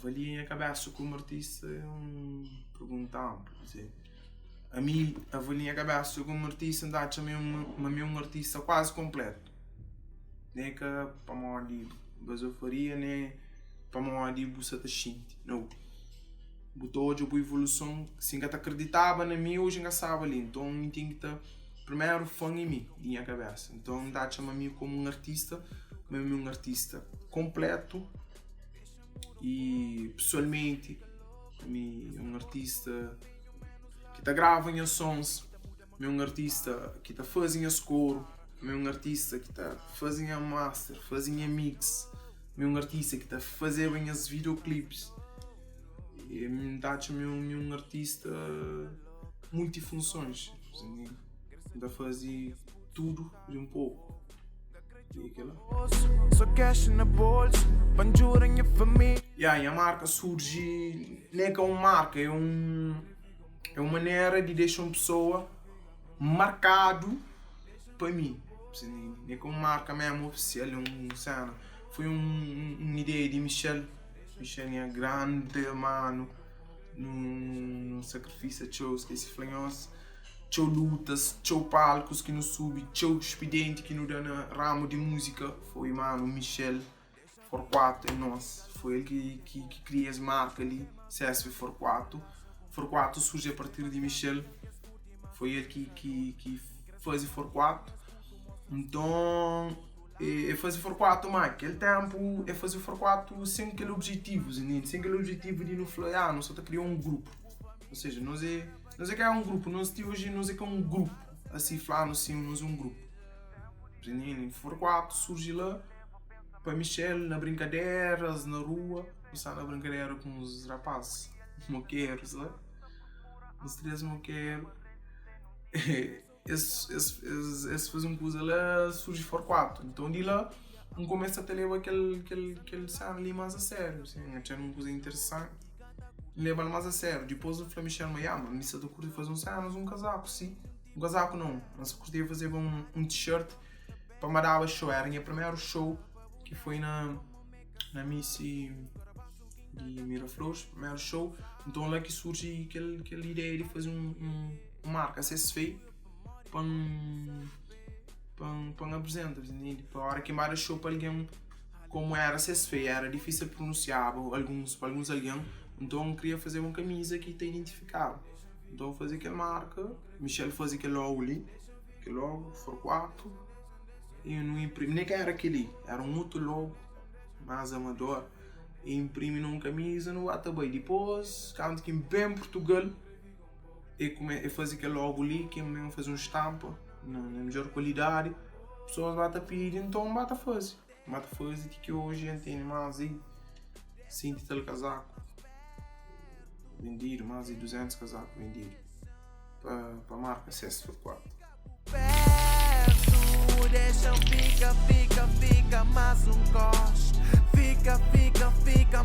Avalia nha kabesa komu artista é un pergunta anplu. Kizé, ami avalia nha kabesa komu artista, N ta atxa ma mi é un artista kuazi konpletu. Nen ka pamodi bazofaria, nen pamodi bu sa ta xinti, nau. Bu ta odja bu ivoluson, si N ka ta akreditaba na mi, oji N ka staba li. Nton, N ten ki ta primeru fan é mi, di nha kabesa. Nton, N ta atxa ma mi komu un artista, ma mi é un artista konpletu i pesoalmenti mi é un artista ki ta grava nha sons, mi é un artista ki ta faze nhas koru, mi é un artista ki ta faze nha master, faze nha mix, mi é un artista ki ta fazeba nhas videoclips. I N ta atxa mi é un artista multifunsons, N ta faze tudu di un poku. Ya, nha marka surji, ne ka un marka, é un é un manera di dexa un pesoa markadu pa mi, ne ka un marka mesmu ofisial, é un sena, foi un ideia di Michel, Michel nha grandi manu, nu sakrifisa txeu, skese fla nhos. Txeu lutas, txeu palkus ki nu subi, txeu spidenti ki nu da na ramu di múzika. Foi manu Michel Forquato é nos. Foi el ki, ki, ki kria es marka li, CSV Forquato. Forquato surji a partir di Michel. Foi el ki, ki, ki faze Forquato. Nton, e faze Forquato má kel ténpu e faze Forquato sen kel objetivu, sen kel objetivu di nu fla, ah, nu sa ta kria un grupu. Ou seja, nos é, nos é ka un grupu, nos ti oji nos é ka un grupu, asi fla-nu sin, nos é un grupu. Forquato surji la pa Michel na brinkaderas na rua, nu sta na brinkadera ku uns rapaz mokerus la, uns 3 mokeru, es, es, es, es faze un kuza la, surji Forquato. Nton di la N kumesa ta leba kel, kel, kel sena li más a sériu, sin, N atxa un kuza interesanti. N leba-l más a sériu. Dipôs N fla Michel ma, ya, ma mi sa ta kurti faze un sénas, un kazaku, si. Un kazaku nau, N sa kurtia fazeba un t-shirt pa N ba daba show. Éra nha primeru show ki foi na na Misi di Miraflores, primeru show. Nton la ki surji kel kel ideia di faze un un marka CSV pa N pa N pa N aprizenta, pa óra ki N ba da show pa algen. Komu éra ses fé, éra difísil prununsiaba alguns pa alguns algen, nton N kria fazeba un kamiza ki ta identifikaba. Nton N faze kel marka, Michel faze kel logu li, kel logu Forquato, i nu inprimi, nen ka éra kel-li, éra un otu logu más amador, e inprimi na un kamiza nu ba ta bai. Dipôs kantu ki N ben Purtugal, e kume e faze kel logu li ki N ben faze un stampa na midjór kualidadi, pesoas ba ta pidi, nton N ba ta faze. Ma ta faze ti ki oji N tene más di 100 i tal kazaku vendidu, más di 200 kazaku vendidu pa pa marka 6x4.